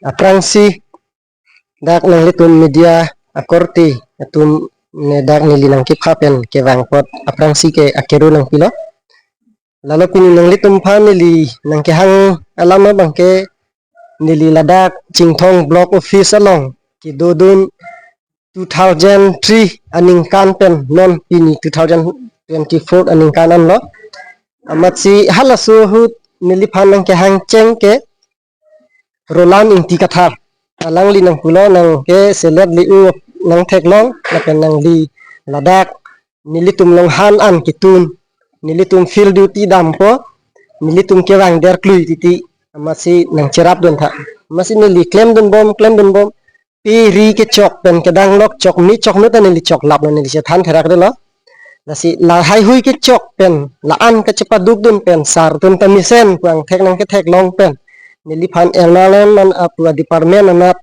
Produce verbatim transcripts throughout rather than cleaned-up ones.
aphrangsi dak nanglitum media akorte atum ne dak neli nangkepha pen kevang apot aphrangsi ke akeru nangpilo. Lalo pini nanglitum aphan neli nangkehang alam abangke neli ladak Chinthong Block Office along kedodun two thousand three aningkan pen non pini two thousand twenty-four aningkan anlo. Amatsi halaso ahut neliphan nangkehang cheng ke Roland Ingti Kathar. Alangli nangpulo nang ke selet li u nangtheklong lapen nangli ladak nelitum along han an ketun, nelitum field duty dampo, nelitum kevang der klui titi, amatsi nangcherapdun tha. Amatsi neli klemdunbom, klemdunbom, pe ri kechok pen kedang lok chok mi chok nu ta neli choklaplo, neli chethan therak dolo. Lasi lahai hui kechok pen la-an kachepadukdun pen sar atum ta mesen pu angthek nangketheklong pen neliphan Ernakulam man apu a-department anat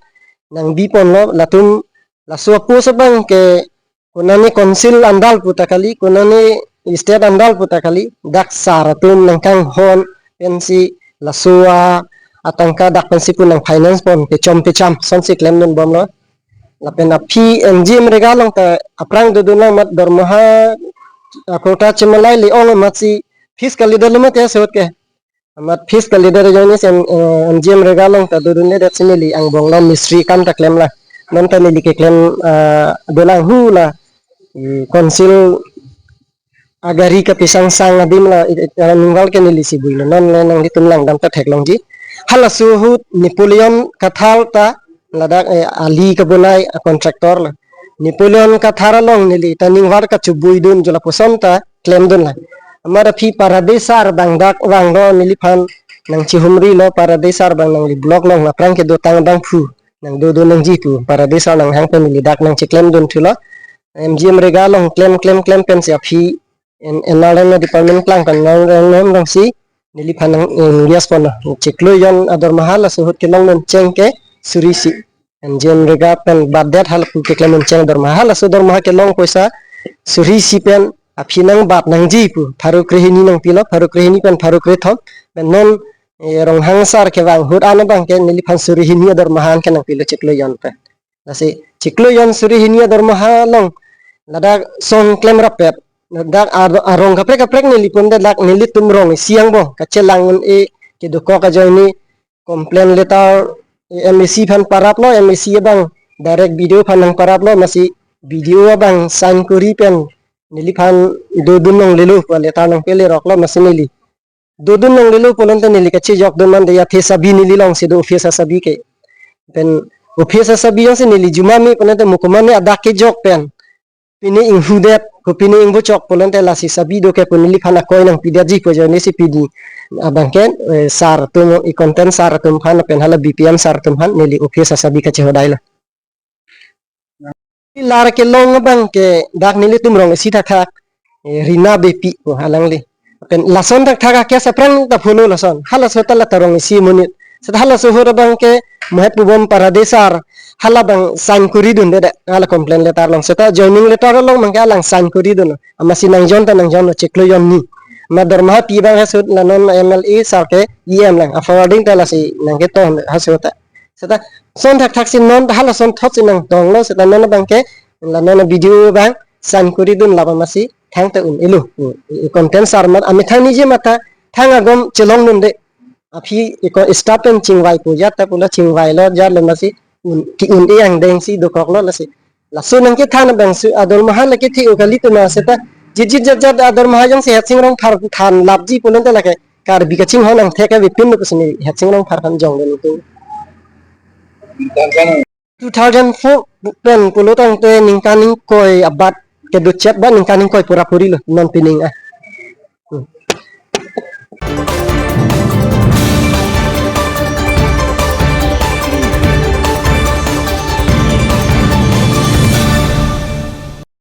nangbiponlo. Latum laso a-post abangke konane council andal pu ta kali, konane state andal pu ta kali, dak sar atum nangkanghon pensi laso a atangka dak pensi pu nang-finance pon pechom pecham asonsi klemdunbomlo. Lapen aphi M G M Rega along ta aphrang dodunlang amat dormoha a-quota chemalai li-ong amatsi fees kalidetlo mate ahut ke. Amat fees kalidet ajoine si M-, eh, M G M Rega along ta dodunledet si neli angbong along mistri akam ta klemlang. Non ta neli keklem, eh, dolang hula, eh, council agari kapesangsang adim la, i-, i-, ningval ke neli si builo. Non le nanglitum langdam ta theklongji. Halaso ahut Napoleon Kathar ta ladak, eh, ali kabonai a-contractor lo. Napoleon Kathar along neli ta ningvar kachebuidun jo lapuson ta klemdunlang. Amat aphi Paradisar abang dak vanglo neliphan nangchehumrilo, Paradisar abang nangli block along aphrang kedotang abangphu nangdodun nangji pu Paradisar nanghang pen neli dak nangcheklemdun thulo. M G M Rega along klem klem klem pensi aphi en-, N R L M department klang pen nang reng nem rongsi neliphan nang, em, yes pon na. Chiklo jon adormoha laso ahut kelongdun cheng ke suri isi. M G M Rega pen batdet halapu keklem cheng dormoha. Halaso dormoha kelong poisa suri isi pen aphi nangbat nangji pu pharo krehini nangpilo, pharo krehini pen pharo krethom. Pen non, eh, Ronghang sar kevang ahut an abangke neliphan suri hini adormoha an ke nangpilo chiklo jon pen. Lasi chiklo jon suri hini adormoha along ladak song klemrappet. Ladak ar-, arong kaprek kaprek neli pon de dak nelitum rong isi angbong kachelang un-e kedokok ajoine complain letter M A C aphan paraplo, M A C abang direct B D O aphan nangparaplo, amatsi B D O abang sign kori pen neliphan dodun longlelo pu letter nangpeleroklo, amatsi neli dodun longlelo pulote neli kachejokdun mande, athe sabi neli alongsi do office asabi ke. Pen office asabi jongsi neli juma me pulote mo komatne adak kejok pen pine inghudet, ko pine ingvochok pulote lasi sabi do ke pu neliphan akoi nangpidetji pu ajoine si pini abangke, eh, sar atum, e-content sar atum aphan pen hala B P M sar atum aphan neli office asabi kachehodailo. Lar kelong abangke dak nelitum rong isi thakthak, eh, Rina Beypi pu alangli. Pen lason thakthak a-case aphrang ta follow lason. Halaso ta la ta rong isi monit. Seta halaso ahut abangke mo het pubom Paradisar, hala abang sign koridunde dak, hala complain letter along. Seta joining letter along abangke alang sign koridun. Amatsi nangjon ta nangjon chiklo jon ni. Amat dormoha pi abang ahut la non M L A sar ke E M lang. A-forwarding ta lasi nangketong ahut ta. Seta son thakthak si non halason thot si nangtonglo, seta non abangke la non B D O abang sign koridun laba amatsi thangta un-elo. Hmm. E-content sar amat amethang niji mata thang agom chelongdunde. Aphi e-co-, staff pen chingvaipo ajat ta pulo, chingvailo ajatlo, amatsi un, ke-un-e angdengsi dokoklo lasi. Laso nangkethan abang si adormoha nangkethe-o kali tuma seta. Jijit jat jat adormoha jongsi Headsing Rongphar than lapji pulote lake Karbi kachinghon angthek avepinlo pusi neli Headsing Rongphar aphan jongdun tu. Two thousand four pen pulotangte ningkan ingkoi abat kedo chot ba ningkan ingkoi pura purilo non pining a. Hmm.